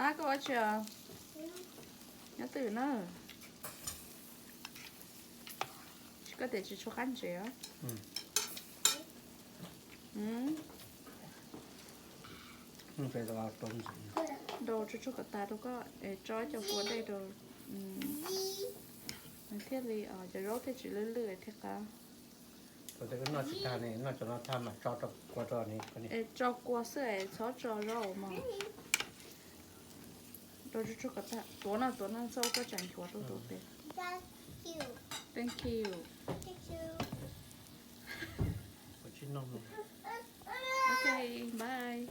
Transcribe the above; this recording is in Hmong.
Ab, koj ua tsi os? Nyob twj ywm na. Koj tias tsis tshua qab ntsev os. Nrau tsuag tsuag kom tas rau koj es tso cov kua dej rau, nws thiaj li, cov zaub thiaj tsis lwj lwj thiaj qab. Noj tsis tag ne, noj cov no tag mam tso rau kua rau ne. Es tso kua xwb es txhob tso zaub mog. Rau tsuag tsuag kom tas, tuav no tuav no txhob koj tsam nchuav rau tus tes. Thank you. Ok, bye.